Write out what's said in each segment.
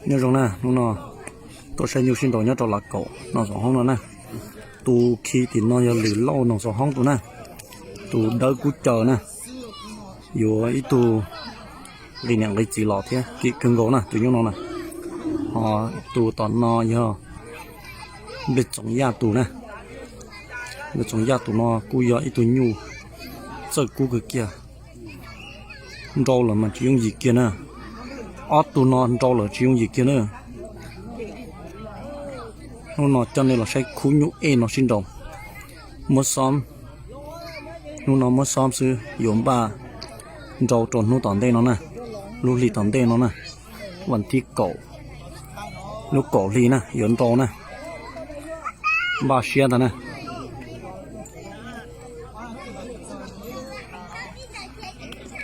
Nyob zoo na, hnub no tuaj saib nyuj sib nraus nyob rau Lav Kaum Noos Xaus Hoob no na. Tus khi tim no yog Lwm Lauj Noos Xaus Hoob tus na, tus dawb kub caw na, yuav ib tug nqi niam nqi txiv los thiab kim kawg nkaus na tus nyuj no na. Ho tus tom no yog Npliaj Txoov Yaj tus na, Npliaj Txoov Yaj tus no kuj yog ib tug nyuj txawj kub kawg kiag. Nrau lawm mas tsis yooj yim kiag na, ob tug no nrau lawm tsis yooj yim kiag na. Hnub no coj nej los saib khub nyuj ej no sib nraus, muab xoob, hnub no muab xoob xwb yuav npaj nrau rau hnub tom ntej no na, lub hli tom ntej no na, vas thib kaum, lub kaum hli na yuav nrau na, npaj siab ntag na.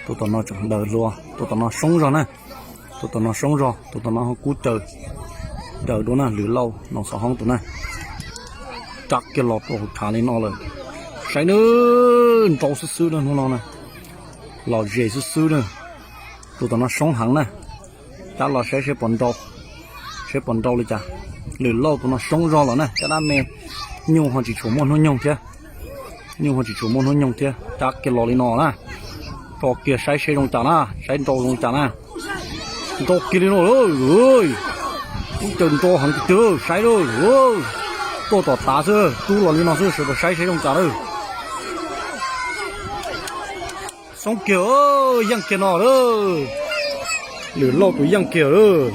Tus tom no tseem daws hlua, tus tom no soob zog na, tus tom no soob zog, tus tom no ho kub caw, daws dua na, Lwm Lauj Noos Xaus Hoob tus na. Rab kiag los rau hauv tshav li no lawm, saib na, nrau xwb xwb na hnub no na, los ze xwb xwb na. Tus tom no soob heev na, cab los saib seb puas nrau, seb puas nrau li cas. Lwm Lauj tus no soob zog los na, caj dab me, nyuj ho tsis tshua muaj hnub nyoog thiab, nyuj ho tsis tshua muaj hnub nyoog thiab, cab kiag los li no na, rau kiag saib seb zoo cas na, saib nrau zoo cas na. Nrau kiag li no, lub caws nrau heev tiag tiag, saib lawm, tuaj tom tav xwb, tub los li no xwb, sawv daws saib seb zoo cas lawm. Xoob kiag, yeej kiag no lawm. Lwm Lauj tus yeej kiag lawm.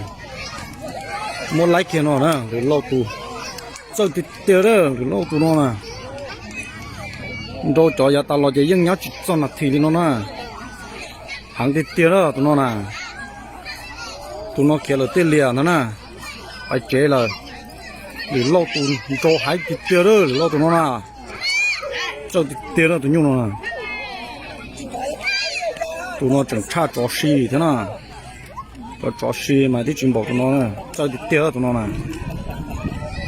Muab laib kiag no na, Lwm Lauj tus txawj tiag tiag lawm, Lwm Lauj tus no na. Nrau cov yav tas los ces yeej nyob tsis txog nas this li no na. Heev tiag tiag lawm tus no na. Tus no khiav lawm tej lias ntag na, pais tsev lawm. Lwm Lauj tus nrau heev tiag tiag lawm, Lwm Lauj tus no na. Txawj tiag tiag lawm tus nyuj no na. Tus no tseem tshaj tsov si thiab na. Cov tsov si mas twb tsis npaum tus no, txawj tiag tiag tus no na.